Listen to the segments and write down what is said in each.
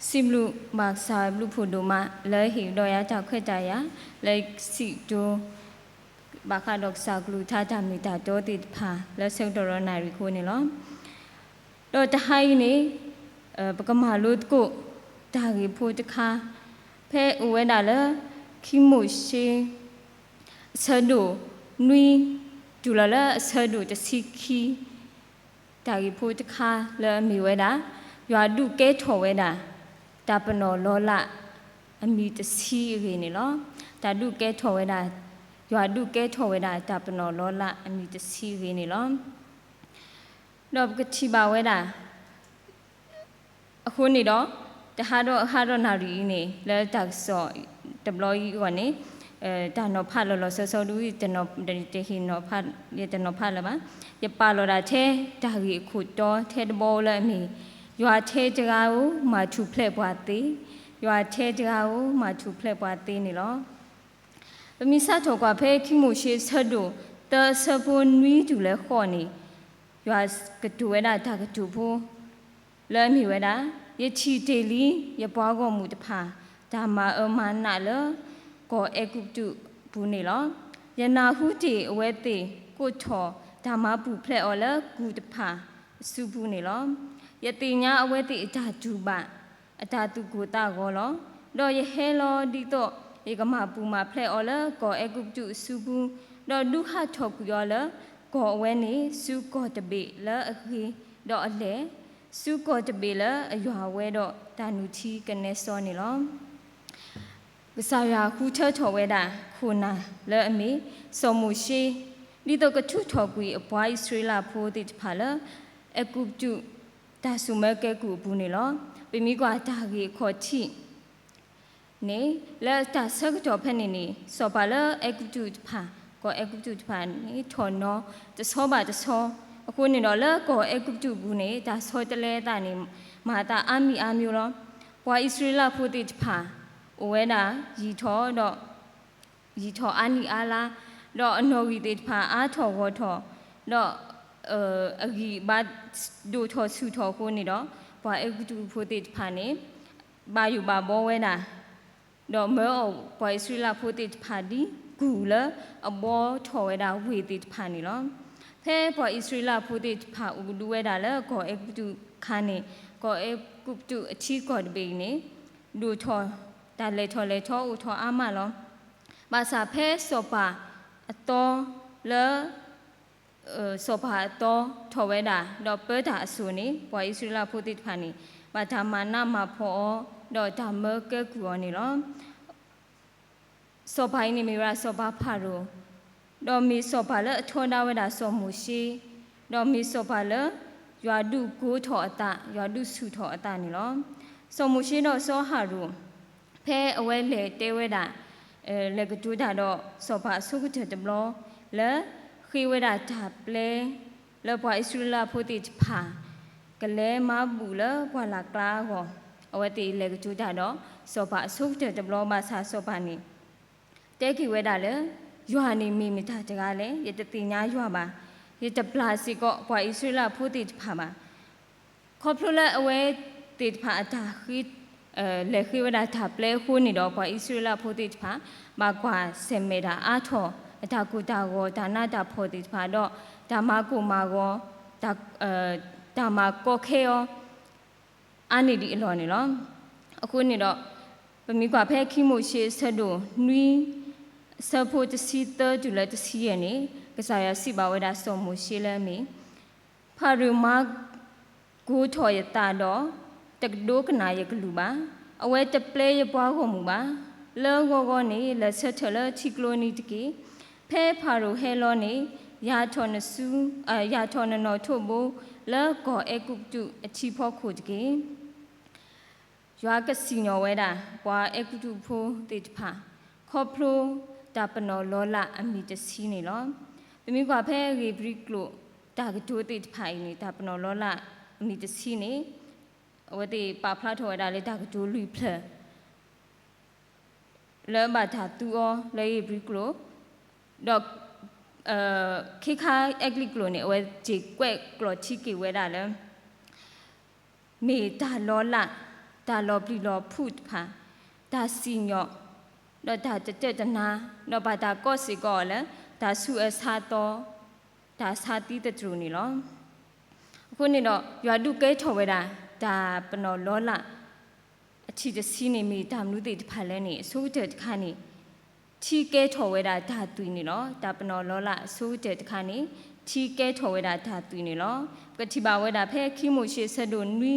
စံးဘျုးဘၣ်ကစၢ်ယွၤဘျုးဖှိၣ်ဒိၣ်မး လၢဟ့ၣ်ကဒီးယၤတၢ်ခွဲးတၢ်ယာ် လၢစံးကတိၤ ဘၣ်ဃးဒီးကစၢ်ကလုၢ်ကထါတၢ်မ့ၢ်တၢ်တီသ့ၣ်တဖၣ် လၢဆၢကတီၢ်ဒီးနၣ်ရံၣ်အဃိန့ၣ်လီၤ. ဒီးတဟါအံၤန့ၣ် ပကမၤလိသကိး တၢ်ဂ့ၢ်ဖိတခါ ဖဲအိၣ်ဝဲဒၣ်လၢ ခံမိၤၡ့ အဆၢဒိၣ်နွံ တုၤလီၤလၢအဆၢဒိၣ်တဆံခံ တၢ်ဂ့ၢ်ဖိတခါလၢအမ့ၢ်ဝဲဒၣ် ယွၤဒုးကဲထီၣ်ဝဲဒၣ် တၢ်ပနီၣ်လီၤလးအမံၤတဆံအဂ့ၢ်န့ၣ်လီၤ. တၢ်ဒုးကဲထီၣ်ဝဲဒၣ် ယွၤဒုးကဲထီၣ်ဝဲဒၣ်တၢ်ပနီၣ်လီၤလးအမံၤတဆံအဂ့ၢ်န့ၣ်လီၤ. ဒီးပကထံၣ်ဘၣ်ဝဲဒၣ် အဃိန့ၣ်ဒီး တဟါဒီးအဟါဒီးနၣ်ရံၣ်အံၤန့ၣ် လၢတၢ်ကစီၣ်တဘျီအံၤအဂီၢ်န့ၣ် တၢ်နီၤဖးလီၤလီၤဆီဆီဒ် တဟ့ၣ်နီၤဖး ယတနီၤဖးလၢၤဘၣ်. ယပာ်လီၤဒၣ်ထဲတၢ်ဂ့ၢ်အခိၣ်တီထဲတဘီလၢအမ့ၢ် ယွၤထဲတဂၤဧိၤ မၤထူၣ်ဖျဲးပှၤသ့, ယွၤထဲတဂၤဧိၤ မၤထူၣ်ဖျဲးပှၤသ့န့ၣ်လီၤ. ပမ့ၢ်စးထီၣ်ကွၢ်ဖဲခံမိၤၡ့အဆၢဒိၣ်သၢအဆၢဖိနွံတုၤလၢဃိးန့ၣ် ယွၤကတိၤဝဲဒၣ်တၢ်ကတိၤဖိ လၢအမ့ၢ်ဝဲဒၣ်, ယထံၣ်တ့ၢ်လံ ယပှၤဂီၢ်မုၢ်တဖၣ် တၢ်မၤအၢမၤနးလၢကီၢ်အဲၤကူပတူးအပူၤန့ၣ်လီၤ. ယနၢ်ဟူတ့ၢ်အဝဲသ့ၣ်ကိးထီၣ်တၢ်မၤပူၤဖျဲးအီၤလၢကုၢ်တဖၣ်အစုပူၤန့ၣ်လီၤ. ယသ့ၣ်ညါအဝဲသ့ၣ်အတၢ်တူၢ်ဘၣ် အတၢ်သူၣ်ကိၢ်သးဂီၤလီၤ. ဒီးယဟဲလီၤဒ်သိးယကမၤပူၤမၤဖျဲးအီၤလၢကီၢ်အဲၤကူပတူးအစုပူၤ, ဒီးဒုးဟးထီၣ်ကွံာ်အီၤလၢကီၢ်အဝဲန့ၣ် ဆူကီၢ်တဘ့ၣ်လၢအဂ့ၤဒီးအလဲၢ်, ဆူကီၢ်တဘ့ၣ်လၢအယွၤဝဲဒီးတၢ်နုၢ်ထံကနဲစီန့ၣ်လီၤ. ကစၢ်ယွၤဃုထၢထီၣ်ဝဲဒၣ် ခိၣ်နၢ်လၢအမ့ၢ် စီၤမိၤၡ့ ဒ်သိးကထုးထီၣ်ကွံာ်အပှၤအံၣ်စရ့လးဖိသ့ၣ်တဖၣ်လၢ အဲၤကူပတူး တၢ်စိာ်မၢကဲကုၢ်အပူၤန့ၣ်လီၤ. ပမ့ၢ်ကွၢ်တၢ်ဂ့ၢ်အခီၣ်ထံးန့ၣ် လၢတၢ်ဆၢကတီၢ်ဖဲန့ၣ်န့ၣ် စီၤပၤလၢအဲၤကူပတူးတဖၣ်, ကီၢ်အဲၤကူပတူးတဖၣ်န့ၣ် ထီၣ်နီၤတဆီဘၣ်တဆီ, အဃိန့ၣ်ဒီးလၢကီၢ်အဲၤကူပတူးအပူၤန့ၣ် တၢ်ဆီတလဲအသးန့ၣ် မၤအသးအါမံၤအါမံၤလီၤ. ပှၤအံၣ်စရ့လးဖိသ့ၣ်တဖၣ် အိၣ်ဝဲဒၣ်ယံာ်ထီၣ်ဒီး ယံာ်ထီၣ်အါနံၣ်အါလါ, ဒီးအနီၣ်ဂံၢ်သ့ၣ်တဖၣ်အါထီၣ်ဂီၢ်ထီၣ်, ဒီး အဂံၢ်ဘါဒိၣ်ထီၣ်ဆူၣ်ထီၣ်အဃိန့ၣ်ဒီး ပှၤအဲၤကူပတူးဖိသ့ၣ်တဖၣ်န့ၣ် ဘၣ်ယိၣ်ဘၣ်ဘီဝဲဒၣ်, ဒီးမၢအီၣ်ပှၤအံၣ်စရ့လးဖိသ့ၣ်တဖၣ်ဒ်ကုၢ်လၢအဘီထီၣ်ဝဲဒၣ်ဝ့ၢ်သ့ၣ်တဖၣ်န့ၣ်လီၤ. ဖဲပှၤအံၣ်စရ့လးဖိသ့ၣ်တဖၣ်အိၣ်ကဒုဝဲဒၣ်လၢကီၢ်အဲၤကူပတူးအခါန့ၣ် ကီၢ်အဲၤကူပတူးအထံကီၢ်တဘ့ၣ်န့ၣ် ဒိၣ်ထီၣ် တၢ်လဲၤထီၣ်လဲၤထီအိၣ်ထီၣ်အါမးလီၤ. ဘၣ်ဆၣ်ဖဲစီၤပၤအသီလၢ စီၤပၤအသီထီၣ်ဝဲဒၣ် ဒီးပၢတၢ်အစိၤန့ၣ် ပှၤအံၣ်စရ့လးဖိသ့ၣ်တဖၣ်န့ၣ် ဘၣ်တၢ်မၤနးမၤဖှီၣ်အီၤ ဒီးတၢ်မၢကဲကုၢ်အီၤန့ၣ်လီၤ. စီၤပၤအံၤန့ၣ်မ့ၢ်ဝဲဒၣ်စီၤပၤဖၤရိၤ, ဒီးမ့ၢ်စီၤပၤလၢအထီဒါဝဲဒၣ်စီၤမိၤၡ့, ဒီးမ့ၢ်စီၤပၤလၢ ယွၤဒုးကိးထီၣ်အသး ယွၤဒုးဆူၣ်ထီၣ်အသးန့ၣ်လီၤ. စီၤမိၤၡ့ဒီးစီၤအၤဟရိၣ် ဖဲအဝဲလဲၤတဲဝဲဒၣ် လဲၤကတိၤတၢ်ဒီးစီၤပၤအဆိကတၢၢ်တဘျီ လၢဃ့ဝဲဒၣ်တၢ်ပျဲ လၢပှၤအံၣ်စရ့လးဖိသ့ၣ်တဖၣ် ကလဲၤမၤဘူၣ်လၢပှၢ်လၢ်ကျါအဂီၢ်, အဝဲသ့ၣ်လဲၤကတိၤတၢ်ဒီး စီၤပၤအဆိကတၢၢ်တဘျီဘၣ်ဆၣ်စီၤပၤန့ၣ် တဲက့ၤဝဲဒၣ်လၢ ယွၤန့ၣ်မ့ၢ်မတၤတဂၤလဲၣ်, ယတသ့ၣ်ညါယွၤဘၣ်, ယတပျၢ်စ့ၢ်ကီးပှၤအံၣ်စရ့လးဖိသ့ၣ်တဖၣ်ဘၣ်. ခီဖျိလၢအဝဲသ့ၣ်တဖၣ်အတၢ်ဃ့ လဲၤဃ့ဝဲဒၣ်တၢ်ပျဲအဃိန့ၣ်ဒီး ပှၤအံၣ်စရ့လးဖိသ့ၣ်တဖၣ် ဘၣ်ကွၢ်ဆၢၣ်မဲာ်တၢ်အါထီၣ် အတၢ်ကိၢ်တၢ်ဂီၤ တၢ်နးတၢ်ဖှီၣ်သ့ၣ်တဖၣ်ဒီး တၢ်မၤကိၢ်မၤဂီၤ တၢ်မၤကီခဲအီၤ အါန့ၢ်ဒံးအလီၢ်န့ၣ်လီၤ. အဃိန့ၣ်ဒီး ပမ့ၢ်ကွၢ်ဖဲခံမိၤၡ့အဆၢဒိၣ်နွံ အဆၢဖိတဆံသၢတုၤလၢတဆံယဲၢ်န့ၣ် ကစၢ်ယွၤစံးဘၣ်ဝဲဒၣ်စီၤမိၤၡ့လၢအမ့ၢ် ဖၤရိၤမၤကိၤထီၣ်ယသးဒီး တကဒိကနၣ်ယကလုၢ်ဘၣ်. အဝဲတပျဲယပှၤဂီၢ်မုၢ်ဘၣ်. လၢဂီၤဂီၤန့ၣ် လဲၤဆၢထၢၣ်လၢထံကျိနံၤတက့ၢ်. ဖဲဖၤရိၤဟဲလီၤန့ၣ် ယၤထီၣ်နစု ယၤထီၣ်နနီၣ်ထိးဘိ လၢကီၢ်အဲၤကူပတူးအထံဖီခိၣ်တက့ၢ်. ယွၤကစံၣ်ညီၣ်ဝဲဒၣ် ပှၤအဲၤကူပတူးဖိသ့ၣ်တဖၣ် ခီဖျိတၢ်ပနီၣ်လီၤလးအမံၤတဆံန့ၣ်လီၤ. ပမ့ၢ်ကွၢ်ဖဲဧ့ၤဘြံၤကျိာ် တၢ်ကတိၤသ့ၣ်တဖၣ်အံၤန့ၣ် တၢ်ပနီၣ်လီၤလးအမံၤတဆံန့ၣ် အဝဲသ့ၣ်ပာ်ဖျါထီၣ်ဝဲဒၣ်လၢတၢ်ကတိၤလွံၢ်ဖျၢၣ် လၢဘၣ်တၢ်သူအီၤလၢဧ့ၤဘြံၤကျိာ် ဒီး ခ့ခါအဲကလံးကျိာ်န့ၣ် အဝဲစ့ၢ်ကွဲးကျိာ်ထံက့ၤဝဲဒၣ်လၢ မ့ၢ်တၢ်လီၤလး, တၢ် တၢ်လီၤပျံၤလီၤဖုးတဖၣ်, တၢ်စံၣ်ညီၣ်, ဒီးတၢ်တတၢၢ်တနါ, ဒီးဘၣ်တၢ်ကိးစ့ၢ်ကီးအီၤလၢ တၢ်ဆူးအၢဆါသီ, တၢ်ဆါသံသတြိာ်န့ၣ်လီၤ. အဃိန့ၣ်ဒီး ယွၤဒုးကဲထီၣ်ဝဲဒၣ် တၢ်ပနီၣ်လီၤလး အထံၣ်တဆံန့ၣ် မ့ၢ်တၢ်မနုၤသ့ၣ်တဖၣ်လဲၣ်န့ၣ် အဆိကတၢၢ်တခါန့ၣ် ထံကဲထီၣ်ဝဲဒၣ်တၢ်သွံၣ်န့ၣ်လီၤ. တၢ်ပနီၣ်လီၤလးအဆိကတၢၢ်တခါန့ၣ် ထံကဲထီၣ်ဝဲဒၣ်တၢ်သွံၣ်န့ၣ်လီၤ. ပကထံၣ်ဘၣ်ဝဲဒၣ်ဖဲခံမိၤၡ့ဆၢဒိၣ်နွံ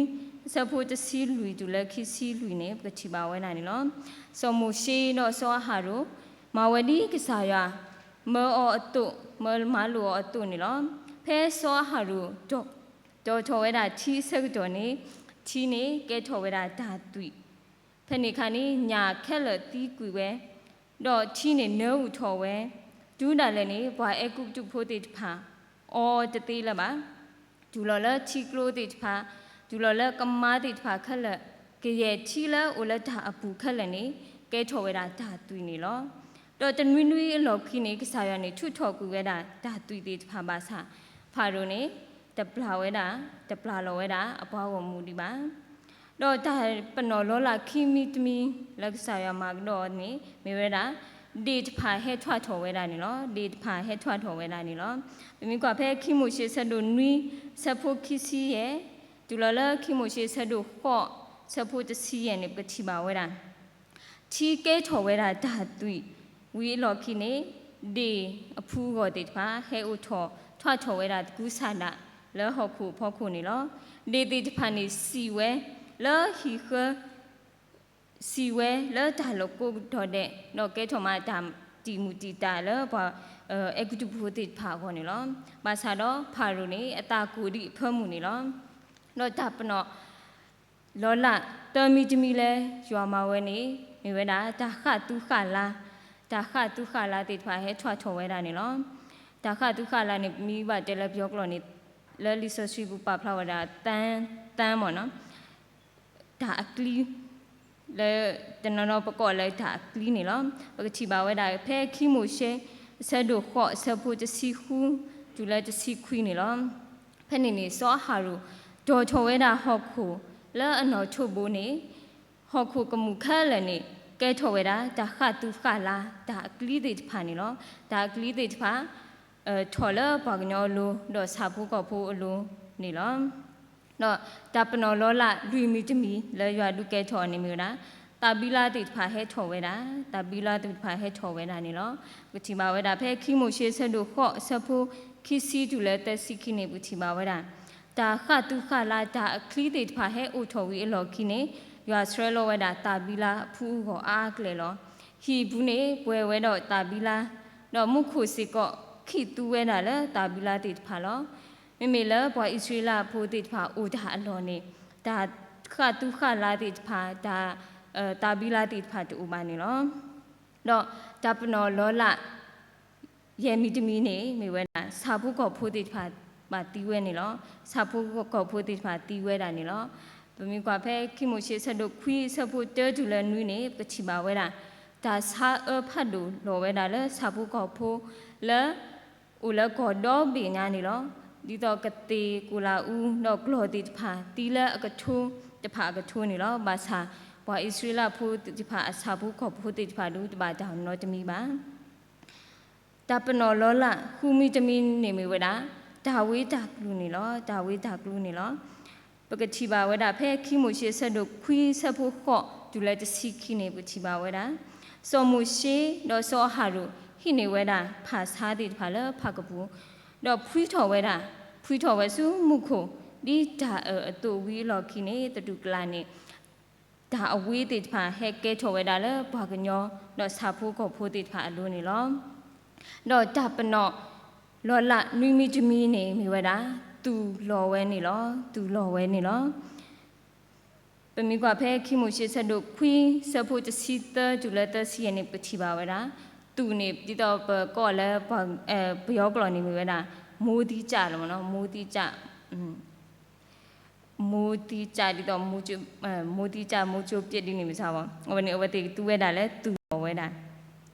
ဆၢဖိတဆံလွံၢ်တုၤလၢခံဆံလွံၢ်န့ၣ် ပကထံၣ်ဘၣ်ဝဲဒၣ်န့ၣ်လီၤ. စီၤမိၤၡ့ဒီးစီၤအၤဟရိၣ် မၤဝဲဒ်ကစၢ်ယွၤ မၢအီၤအသိး မၢမၤလိာ်အီၤအသိးန့ၣ်လီၤ. ဖဲစီၤအၤဟရိၣ် တီၣ်ထီၣ်ဝဲဒၣ်ထံအဆၢကတီၢ်န့ၣ် ထံန့ၣ်ကဲထီၣ်ဝဲဒၣ်တၢ်သွံၣ်, ဖဲန့ၣ်အခါန့ၣ် ညၣ်ခဲလၢာ်သံကွံာ်ဝဲ, ဒီးထံန့ၣ်နၢအုၣ်ထီၣ်ဝဲ, တုၤဒၣ်လဲာ်န့ၣ် ပှၤအဲၤကူပတူးဖိသ့ၣ်တဖၣ် အီတသ့လၢၤဘၣ်. တုၤလီၤလၢထံကျိသ့ၣ်တဖၣ်, တုၤလီၤလၢကမါသ့ၣ်တဖၣ်ခဲလၢာ်, ကယဲၢ်ထံလၢအိၣ်လၢတၢ်အပူၤခဲလၢာ်န့ၣ် ကဲထီၣ်ဝဲဒၣ်တၢ်သွံၣ်န့ၣ်လီၤ. ဒီးတနွံနွံအလီၢ်ခံန့ၣ် ကစၢ်ယွၤန့ၣ် ထုးထီၣ်ကွံာ်ဝဲဒၣ်တၢ်သွံၣ်သ့ၣ်တဖၣ်ဘၣ်ဆၣ်, ဖၤရိၤန့ၣ် တပျၢ်ဝဲဒၣ်, တပျၢ်လီၤဝဲဒၣ်အပှၤဂီၢ်မုၢ်ဒံးဘၣ်. ဒီးတၢ်ပနီၣ်လီၤလးခံမံၤတမံၤလၢကစၢ်ယွၤမၤကဒီးန့ၣ် မ့ၢ်ဝဲဒၣ် ဒ့ၣ်တဖၣ်ဟဲထွဲထီၣ်ဝဲဒၣ်န့ၣ်လီၤ. ဒ့ၣ်တဖၣ်ဟဲထွဲထီၣ်ဝဲဒၣ်န့ၣ်လီၤ. ပမ့ၢ်ကွၢ်ဖဲခံမိၤၡ့ဆၢဒိၣ်နွံ ဆၢဖိခံဆံယဲၢ်, တုၤလီၤလၢခံမိၤၡ့ဆၢဒိၣ်ဃိး ဆၢဖိတဆံယဲၢ်န့ၣ် ပကထံၣ်ဘၣ်ဝဲဒၣ် ထံကဲထီၣ်ဝဲဒၣ်တၢ်သွံၣ်ဝံၤအလီၢ်ခံန့ၣ် ဒ့ၣ်အဖုအဂီၢ်သ့ၣ်တဖၣ် ဟဲအိၣ်ထီၣ်ထွဲထီၣ်ဝဲဒၣ်သကုၤဆးဒးလၢဟီၣ်ခိၣ်အဖီခိၣ်န့ၣ်လီၤ. ဒ့ၣ်သ့ၣ်တဖၣ်န့ၣ် စံၣ်ဝဲလၢဟံၣ်ဃၢ, စံၣ်ဝဲလၢတၢ်လီၢ်ကိးကတီၤဒဲး ဒီးကဲထီၣ်မးတၢ်တံာ်မုၢ်တံာ်တာ်လၢပှၤအဲၤကူပတူးဖိသ့ၣ်တဖၣ်အဂီၢ်န့ၣ်လီၤ. ဘၣ်ဆၣ်ဒီးဖၤရိၤန့ၣ် အသးကိၢ်ဒံးအဖၢမုၢ်န့ၣ်လီၤ. ဒီးတၢ်ပနီၣ် လီၤလးသၢမံၤတမံၤလၢယွၤမၤဝဲန့ၣ် မ့ၢ်ဝဲဒၣ် တၢ်ဃၣ်သူဃၣ်လၤ, တၢ်ဃၣ်သူဃၣ်လၤသ့ၣ်တဖၣ်ဟဲထွဲထီၣ်ဝဲဒၣ်န့ၣ်လီၤ. တၢ်ဃၣ်သူဃၣ်လၤန့ၣ် ပမ့ၢ်ဘၣ်တဲလၢပယီၤကျိာ်န့ၣ် လၢလံာ်စီဆှံပူၤပာ်ဖျါဝဲဒၣ် သၢ, သၢမ့ၢ်နီၤ, တၢ်အကျံ လၢတနီၤနီၤပကိးလၢတၢ်အကျံန့ၣ်လီၤ. ပကထံၣ်ဘၣ်ဝဲဒၣ် ဖဲခံမိၤၡ့ အဆၢဒိၣ်ဃိး အဆၢဖိတဆံဃု တုၤလၢတဆံခွံန့ၣ်လီၤ. ဖဲန့ၣ်န့ၣ် စီၤအၤဟရိၣ် တီၣ်ထီၣ်ဝဲဒၣ်ဟီၣ်ခိၣ်လၢအနီၣ်ထိးဘိန့ၣ် ဟီၣ်ခိၣ်ကမူၣ်ခဲလၢာ်န့ၣ် ကဲထီၣ်ဝဲဒၣ် တၢ်ဃၣ်သူဃၣ်လၤ တၢ်အကျံသ့ၣ်တဖၣ်န့ၣ်လီၤ. တၢ်အကျံသ့ၣ်တဖၣ် ထီၣ်လၢပှၤကညီအလိၤ ဒီးဆၣ်ဖိကီၢ်ဖိအလိၤန့ၣ်လီၤ. ဒီးတၢ်ပနီၣ်လီၤလးလွံၢ်မံၤတမံၤလၢယွၤဒုးကဲထီၣ်အီၤန့ၣ်မ့ၢ်ဝဲဒၣ် သးဘံလါသ့ၣ်တဖၣ်ဟဲထီၣ်ဝဲဒၣ်, သးဘံလါသ့ၣ်တဖၣ်ဟဲထီၣ်ဝဲဒၣ်န့ၣ်လီၤ. ပကထံၣ်ဘၣ်ဝဲဒၣ် ဖဲခံမိၤၡ့ဆၢဒိၣ်ဃိး ဆၢဖိခံဆံတုၤလၢသၢဆံခံန့ၣ် ပကထံၣ်ဘၣ်ဝဲဒၣ် တၢ်ဃၣ်သူဃၣ်လၤ တၢ်အချံသ့ၣ်တဖၣ်ဟဲအိၣ်ထီၣ်ဝံၤအလီၢ်ခံန့ၣ် ယွၤဆှၢလီၤဝဲဒၣ်သးဘံလါအဖုအဂီၢ်အါအါကလဲာ်လီၤ. ဟံၣ်အပူၤန့ၣ် ပှဲၤဝဲဒီးသးဘံလါ, ဒီးမူခိၣ်စ့ၢ်ကီး ခံးသူဝဲဒၣ်လၢသးဘံလါသ့ၣ်တဖၣ်လီၤ. မ့မ့ၢ်လၢပှၤအံၣ်စရ့လးဖိသ့ၣ်တဖၣ်အိၣ်တၢ်အလီၢ်န့ၣ် တၢ်ဃၣ်သူဃၣ်လၤသ့ၣ်တဖၣ် တၢ် သးဘံလါသ့ၣ်တဖၣ်တအိၣ်ဘၣ်န့ၣ်လီၤ. ဒီးတၢ်ပနီၣ်လီၤလး ယဲၢ်မံၤတမံၤန့ၣ် မ့ၢ်ဝဲဒၣ် ဆၣ်ဖိကီၢ်ဖိသ့ၣ်တဖၣ်ဘၣ်သံဝဲန့ၣ်လီၤ. ဆၣ်ဖိကီၢ်ဖိသ့ၣ်တဖၣ်သံဝဲဒၣ်န့ၣ်လီၤ. ပမ့ၢ်ကွၢ်ဖဲခံမိၤၡ့ဆၢဒိၣ်ခွံဆၢဖိတၢတုၤလၢနွံန့ၣ် ပကထံၣ်ဘၣ်ဝဲဒၣ် တၢ်ဆါအၢဖးဒိၣ်လီၤဝဲဒၣ်လၢဆၣ်ဖိကီၢ်ဖိလၢ အိၣ်လၢကီၢ်ဒီဘ့ၣ်ညါန့ၣ်လီၤ. ဒ်သိးကသ့ၣ် ကိၣ်လၤအူ ဒီးကျီၢ်သ့ၣ်တဖၣ် သံလၢအကထိတဖၣ်အကထိန့ၣ်လီၤ. ဘၣ်ဆၣ် ပှၤအံၣ်စရ့လးဖိသ့ၣ်တဖၣ်အဆၣ်ဖိကီၢ်ဖိသ့ၣ်တဖၣ်ဒုးတဘၣ်တၢ်နီတမံၤဘၣ်. တၢ်ပနီၣ်လီၤလးဃုမံၤတမံၤန့ၣ်မ့ၢ်ဝဲဒၣ် တၢ်ဝ့တၢ်ကျူၤန့ၣ်လီၤ. တၢ်ဝ့တၢ်ကျူၤန့ၣ်လီၤ. ပကထံၣ်ဘၣ်ဝဲဒၣ်ဖဲခံမိၤၡ့ဆၢဒိၣ်ခွံဆၢဖိဃိးတုၤလၢတဆံခံန့ၣ် ပကထံၣ်ဘၣ်ဝဲဒၣ် စီၤမိၤၡ့ဒီးစီၤအၤဟရိၣ် ဟံးန့ၢ်ဝဲဒၣ်ဖၣ်ဆါသ့ၣ်တဖၣ်လၢဖၣ်ကပူၤ, ဒီးဖှံထီၣ်ဝဲဒၣ်, ဖှံထီၣ်ဝဲဆူမူခိၣ် ဒ်တၢ်အၢၣ်အသိးဝံၤအလီၢ်ခံန့ၣ် သတူၢ်ကလာ်န့ၣ် တၢ်အဝ့သ့ၣ်တဖၣ်ဟဲကဲထီၣ်ဝဲဒၣ်လၢပှၤကညီ ဒီးဆၣ်ဖိကီၢ်ဖိသ့ၣ်တဖၣ်အလိၤန့ၣ်လီၤ. ဒီးတၢ်ပနီၣ်လီၤလးနွံမံၤတမံၤန့ၣ်မ့ၢ်ဝဲဒၣ် သူၣ်လီၤဝဲန့ၣ်လီၤ. သူၣ်လီၤဝဲန့ၣ်လီၤ. ပမ့ၢ်ကွၢ်ဖဲခံမိၤၡ့ဆၢဒိၣ်ခွံဆၢဖိတဆံသၢတုၤလၢသၢဆံယဲၢ်န့ၣ် ပကထံၣ်ဘၣ်ဝဲဒၣ် သူၣ်န့ၣ် ဒ်သိးပကိးလၢ ပယီၤကျိာ်န့ၣ်မ့ၢ်ဝဲဒၣ် မိုးသီးကျ လီၤမ့ၢ်နီၤ မိုးသီးကျ မိုးသီးကျ ဒ်သိး မိုးသီးကျ မိုးကြိုပစ် ဒ်န့ၣ်မ့ၢ်စ့ၢ်ကီး အဝဲန့ၣ် အဝဲသ့ၣ်ကသူဝဲဒၣ်လၢသူၣ်လီၤဝဲဒၣ်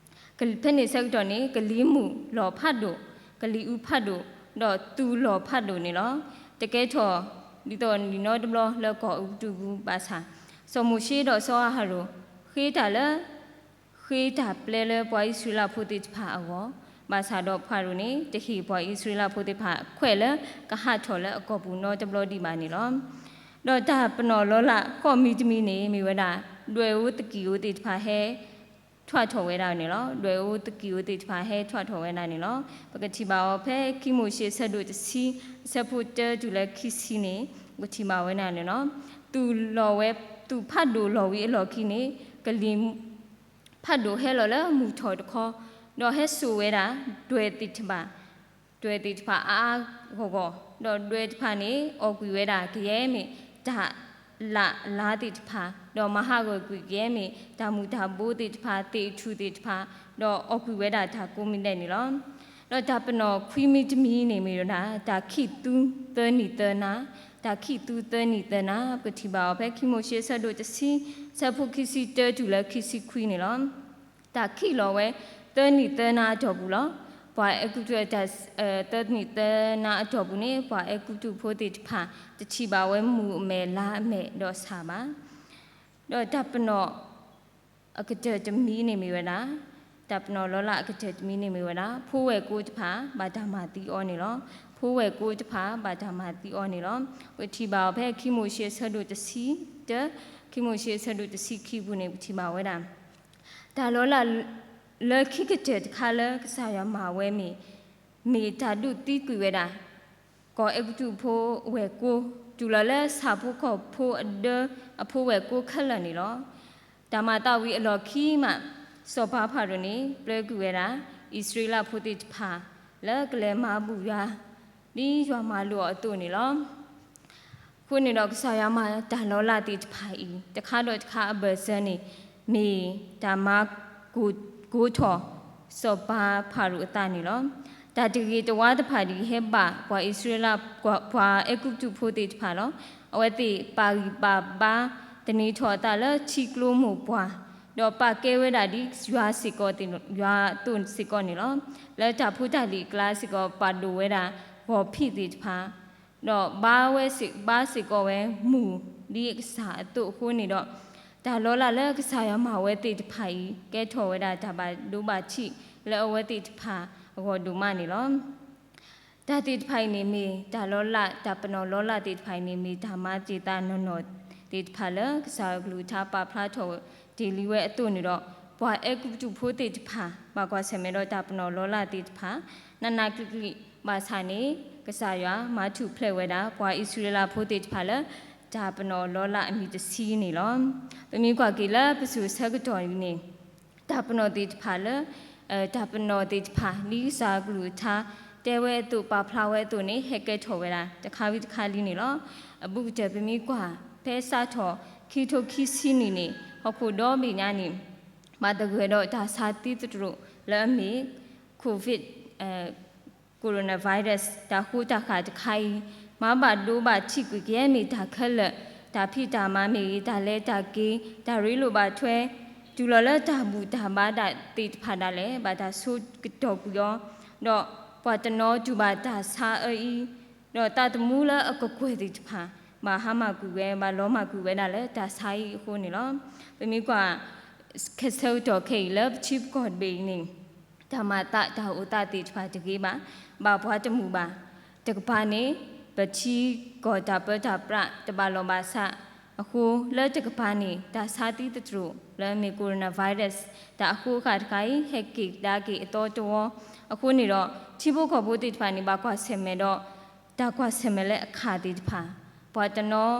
ဖဲန့ၣ်ဆၢကတီၢ်န့ၣ် ကလံၤမုၢ်လီၤဖးဒိၣ်, ကလံၤအူဖးဒိၣ်, ဒီးသူၣ်လီၤဖးဒိၣ်န့ၣ်လီၤ. တကဲထီၣ်ဒ်သိးနီတဘျီလၢကီၢ်အူပတူးပူၤဘၣ်ဆၣ်, စီၤမိၤၡ့ဒီးစီၤအၤဟရိၣ် ဃ့တၢ်လၢ ဃ့တၢ်ပျဲလၢပှၤအံၣ်စရ့လးဖိသ့ၣ်တဖၣ်အဂီၢ်, ဘၣ်ဆၣ်ဒီးဖၤရိၤန့ၣ် တဟ့ၣ်ပှၤအံၣ်စရ့လးဖိသ့ၣ်တဖၣ်ခွဲးလၢကဟးထီၣ်လၢအကီၢ်ပူၤနီတဘျီဒံးဘၣ်န့ၣ်လီၤ. ဒီးတၢ်ပနီၣ်လီၤလးဃိးမံၤတမံၤန့ၣ် မ့ၢ်ဝဲဒၣ် ဒွဲၣ်အူသကံၢ်အူသ့ၣ်တဖၣ်ဟဲ ထွးထီၣ်ဝဲဒၣ်န့ၣ်လီၤ. ဒွဲၣ်အူသကံၢ်အူသ့ၣ်တဖၣ်ဟဲထွးထီၣ်ဝဲဒၣ်န့ၣ်လီၤ. ပကထံၣ်ဘၣ်အီၤဖဲခံမိၤၡ့အဆၢဒိၣ်တဆံ အဆၢဖိတၢတုၤလၢခံဆံန့ၣ် ပကထံၣ်ဘၣ်ဝဲဒၣ်န့ၣ်လီၤ. သုးလီၤဝဲ သုးဖးဒိၣ်လီၤဝံၤအလီၢ်ခံန့ၣ် ကလံၤ ဖးဒိၣ်ဟဲလီၤလၢမုၢ်ထီၣ်တခီ, ဒီးဟဲစိာ်ဝဲဒၣ် ဒွဲၣ်သ့ၣ်တဖၣ် ဒွဲၣ်သ့ၣ်တဖၣ်အါအါဂီၢ်ဂီၢ်, ဒီးဒွဲၣ်တဖၣ်န့ၣ် အီၣ်ကွံာ်ဝဲဒၣ်ကယဲၢ်မ့ၢ်တၢ်လးလါသ့ၣ်တဖၣ်, ဒီးမၤဟးဂီၤကွံာ်ကယဲၢ်မ့ၢ်တၢ်မူၤတၢ်ဘိသ့ၣ်တဖၣ်, သ့ၣ်အထူၣ်သ့ၣ်တဖၣ်, ဒီးအီၣ်ကွံာ်ဝဲဒၣ်တၢ်ကိးမံၤဒဲးန့ၣ်လီၤ. ဒီးတၢ်ပနီၣ်ခွံမံၤတမံၤန့ၣ်မ့ၢ်ဝဲဒၣ် တၢ်ခံးသူသၢနံၣ်သၢနၤ, တၢ်ခံးသူသၢနံၣ်သၢနၤ ပကထံၣ်ဘၣ်အီၤဖဲခံမိၤၡ့အဆၢဒိၣ်တဆံ ဆၢဖိခံဆံတၢတုၤလၢခံဆံခွံန့ၣ်လီၤ. တၢ်ခံးလီၤဝဲ သၢနံၣ်သၢနၤအတီၢ်ပူၤလီၤ. ပှၤအဲၤကူပတူး သၢနံၣ်သၢနၤအတီၢ်ပူၤန့ၣ် ပှၤအဲၤကူပတူးဖိသ့ၣ်တဖၣ် တထံၣ်ဘၣ်ဝဲမုၢ်အမဲာ်လါအမဲာ်ဒီးဆၣ်ဘၣ်. ဒီးတၢ်ပနီၣ်အကတၢၢ်တမံၤန့ၣ်မ့ၢ်ဝဲဒၣ်, တၢ်ပနီၣ်လီၤလးအကတၢၢ်တမံၤန့ၣ်မ့ၢ်ဝဲဒၣ် ဖိဝဲၢ်ကိတဖၣ်ဘၣ်တၢ်မၤသံအီၤန့ၣ်လီၤ. ဖိဝဲၢ်ကိတဖၣ်ဘၣ်တၢ်မၤသံအီၤန့ၣ်လီၤ. ပထံၣ်ဘၣ်အီၤဖဲခံမိၤၡ့အဆၢဒိၣ်တဆံတၢ, ခံမိၤၡ့အဆၢဒိၣ်တဆံခံပူၤန့ၣ် ပထံၣ်ဘၣ်ဝဲဒၣ် တၢ်လီၤလးလၢခံကတၢၢ်တခါလၢကစၢ်ယွၤမၤဝဲမ့ၢ် မ့ၢ်တၢ်ဒုးသံကွံာ်ဝဲဒၣ် ကီၢ်အဲၤကူပတူးဖိဝဲၢ်ကိ, တုၤလီၤလၢဆၣ်ဖိကီၢ်ဖိအဒၢအဖိဝဲၢ်ကိခဲလၢာ်န့ၣ်လီၤ. တၢ်မၤသးဝံၤအလီၢ်ခံမး စီၤပၤဖၤရိၤန့ၣ် ပျဲကွံာ်ဝဲဒၣ် အံၣ်စရ့လးဖိသ့ၣ်တဖၣ် လၢကလဲၤမၤဘူၣ်ယွၤ ဒ်ယွၤမၤလိာ်အီၤအသိးန့ၣ်လီၤ. အဃိန့ၣ်ဒီး ကစၢ်ယွၤမၤတၢ်လီၤလးသ့ၣ်တဖၣ်အံၤ တခါဒီးတခါအဘၢၣ်စၢၤန့ၣ် မ့ၢ်တၢ်မၤကိၢ်ထီၣ် စီၤပၤဖၤရိၤအသးန့ၣ်လီၤ. တၢ်တဂ့ၤတဝါတဖၣ်ဒ်အံၤ ဟဲဘၣ်ပှၤအံၣ်စရ့လး ပှၤအဲၤကူပတူးဖိသ့ၣ်တဖၣ်လီၤ. အဝဲသ့ၣ်ပာ်ဂံၢ်ပာ်ဘါ သန့ၤထီၣ်အသးလၢထံကျိမိၢ်ပှၢ်, ဒီးပာ်ကဲဝဲဒၣ်ဒ်ယွၤစ့ၢ်ကီး ယွၤအသိးစ့ၢ်ကီးန့ၣ်လီၤ. လၢတၢ်ဖိတၢ်လံၤအကျါစ့ၢ်ကီး ပာ်ဒိၣ်ဝဲဒၣ်ဂီၤဖံးသ့ၣ်တဖၣ် ဒီးဘါဝဲစ့ၢ်, ဘါစ့ၢ်ကီးဝဲမုၢ် ဒ်အကစၢ်အသိးအဃိန့ၣ်ဒီး တၢ်လီၤလးလၢကစၢ်ယွၤမၤဝဲသ့ၣ်တဖၣ်အံၤ ကဲထီၣ်ဝဲဒၣ်တၢ်ဘၣ်ဒိဘၣ်ထံးလၢအဝဲသ့ၣ်တဖၣ်အဂီၢ်ဒိၣ်မးန့ၣ်လီၤ. တၢ်သ့ၣ်တဖၣ်အံၤန့ၣ် မ့ၢ်တၢ်လီၤလး, တၢ်ပနီၣ်လီၤလးသ့ၣ်တဖၣ်အံၤန့ၣ် မ့ၢ်တၢ်မၤတ့ၢ်သးနီၢ်နီၢ်သ့ၣ်တဖၣ်လၢ ကစၢ်အကလုၢ်ကထါပာ်ဖျါထီၣ်တ့ၢ်လံဝဲအသိးန့ၣ်ဒီး ပှၤအဲၤကူပတူးဖိသ့ၣ်တဖၣ် ဘၣ်ကွၢ်ဆၢၣ်မဲာ်ဒီးတၢ်ပနီၣ်လီၤလးသ့ၣ်တဖၣ် နးနးကျံးကျံးဘၣ်ဆၣ်န့ၣ် ကစၢ်ယွၤမၤထူၣ်ဖျဲးဝဲဒၣ် ပှၤအံၣ်စရ့လးဖိသ့ၣ်တဖၣ်လၢ တၢ်ပနီၣ်လီၤလးအမံၤတဆံန့ၣ်လီၤ. ပမ့ၢ်ကွၢ်က့ၤလၢပစိၤဆၢကတီၢ်အံၤန့ၣ် တၢ်ပနီၣ်သ့ၣ်တဖၣ်လၢ တၢ်ပနီၣ်သ့ၣ်တဖၣ် ဒ်ကစၢ်အကလုၢ်ကထါတဲဝဲအသိး ပာ်ဖျါဝဲအသိးန့ၣ် ဟဲကဲထီၣ်ဝဲဒၣ် တခါဝံၤတခါလံန့ၣ်လီၤ. အဘူးကတၢၢ်ပမ့ၢ်ကွၢ် ဖဲစးထီၣ်ခံကထိခံဆံနံၣ်န့ၣ် ဟီၣ်ခိၣ်ဒီဘ့ၣ်ညါန့ၣ် ဘၣ်သဂၢၢ်ဒီးတၢ်ဆါသံသတြိာ်လၢအမ့ၢ် Covid coronavirus တၢ်ဃိတၢ်ဃၣ်တခါအံၤ မၤဘၣ်ဒိဘၣ်ထံးကွံာ်ကယဲၢ်မ့ၢ်တၢ်ခဲလၢာ်, တၢ်ဖံးတၢ်မၤမ့ၢ်ဂ့ၤ, တၢ်လဲၤတၢ်က့ၤ, တၢ်ရ့လိာ်ဘၣ်ထွဲ, တုၤလီၤလၢတၢ်ဘူၣ်တၢ်ဘါဒၣ်သ့ၣ်တဖၣ်ဒၣ်လဲာ် ဘၣ်တၢ်ဆိကတီၢ်ကွံာ်အီၤ, ဒီးပှၤတနီၤတူၢ်ဘၣ်တၢ်ဆါအၢအံၤ, ဒီးသးသမူလၢအကကွဲၢ်သ့ၣ်တဖၣ် ဘၣ်ဟါမၢ်ကွံာ်ဝဲ, ဘၣ်လီၤမၢ်ကွံာ်ဝဲဒၣ်လၢတၢ်ဆါအံၤအဃိန့ၣ်လီၤ. ပမ့ၢ်ကွၢ် ခဲဆၢကတီၢ်ခဲအံၤလၢပထံပကီၢ်တဘ့ၣ်အံၤန့ၣ် တၢ်မၤသးတၢ်အိၣ်သးသ့ၣ်တဖၣ်တဂ့ၤဘၣ်, ဘၣ်ပှၤတမုာ်ဘၣ်. တကပၤန့ၣ် ပထံကီၢ်တၢ်ပၢတၢ်ပြးတဘၣ်လီၢ်ဘၣ်စးအဃိ, လၢတကပၤန့ၣ် တၢ်ဆါသံသတြိာ်လၢအမ့ၢ် coronavirus တၢ်အဃိဃၣ်တခါအံၤ ဟဲက့ၤကဒါက့ၤအသီတဝီ, အဃိန့ၣ်ဒီး ထံဖိကီၢ်ဖိသ့ၣ်တဖၣ်န့ၣ် ဘၣ်ကွၢ်ဆၢၣ်မဲာ်ဒီး တၢ်ကွၢ်ဆၢၣ်မဲာ်လၢအခၣ်သ့ၣ်တဖၣ်, ပှၤတနီၤ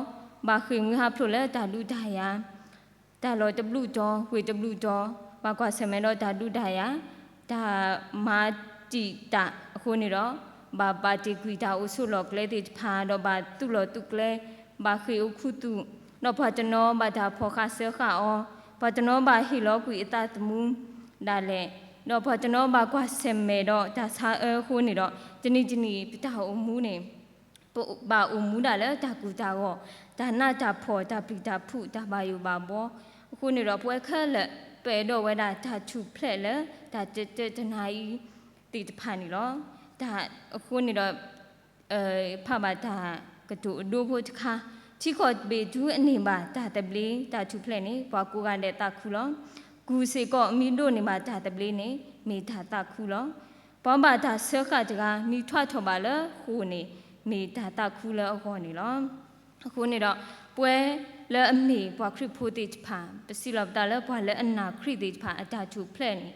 ဘၣ်ဃ့ၢ်မှံဟးဖျိးလၢတၢ်ဒုးတၢ်ယၤ တၢ်လီၢ်တဘျုးတီၤ ဝ့ၢ်တဘျုးတီၤ, ဘၣ်ကွၢ်ဆၢၣ်မဲာ်ဒီးတၢ်ဒုးတၢ်ယၤ, တၢ်မၤတံာ်တာ်အဃိန့ၣ်ဒီး ဘၣ်ဘၣ်တ့ၢ်ကွံာ်တၢ်အိၣ်ဆိးလီၢ်ကျဲသ့ၣ်တဖၣ်, ဒီးဘၣ်သူၣ်လီၤသူၣ်ကျဲ, ဘၣ်ဃ့ၢ်အိၣ်ခူသူၣ်, ဒီးပှၤတနီၤဘၣ်တၢ်ဖီၣ်ဃာ်စၢဃာ်အီၤ, ပှၤတနီၤဘၣ်ဟ့ၣ်လီၤကွံာ်အသးသမူဒၣ်လဲာ်, ဒီးပှၤတနီၤဘၣ်ကွၢ်ဆၢၣ်မဲာ်ဒီးတၢ်ဆါအၢအဃိန့ၣ်ဒီး တနံၤတနံၤပတၢ်အိၣ်မူန့ၣ် ပဘၣ်အိၣ်မူဒၣ်လၢတၢ်ကူၣ်တၢ်ဂီၤ, တၢ်နးတၢ်ဖှီၣ်, တၢ်ပျံၤတၢ်ဖုး, တၢ်ဘၣ်ယိၣ်ဘၣ်ဘှီ, အဃိန့ၣ်ဒီး ပဝဲခဲလၢာ် ပအဲၣ်ဒိးဝဲဒၣ်တၢ်ထူၣ်ဖျဲးလၢတၢ်တတၢတနၤအံၤသ့ၣ်တဖၣ်န့ၣ်လီၤ. တၢ်အဃိန့ၣ်ဒီး ဖးဘၣ်တၢ်ကတိၤအဒိဖိတခါ ထံကီၢ်တဘ့ၣ်တုၤအန့ၢ်ဘၣ်တၢ်သဘျ့တၢ်ထူၣ်ဖျဲးန့ၣ် ပှၤကိးဂၤဒဲးသးခုလီၤ. ကူၣ်စ့ၢ်ကီးမ့ၢ်ဒိးန့ၢ်ဘၣ်တၢ်သဘျ့န့ၣ် မ့ၢ်တၢ်သးခုလီၤ. ပှၤဘၣ်တၢ်စၢဃာ်တဂၤ မ့ၢ်ထွါထီၣ်ဘၣ်လၢဃိာ်န့ၣ် မ့ၢ်တၢ်သးခုလၢအဂီၢ်န့ၣ်လီၤ. အဃိန့ၣ်ဒီး ပဝဲလၢအမ့ၢ်ပှၤခရံာ်ဖိသ့ၣ်တဖၣ် ပစံးလီၤပသးလၢပှၤလၢအနာ်ခရံာ်သ့ၣ်တဖၣ် အတၢ်ထူၣ်ဖျဲးန့ၣ်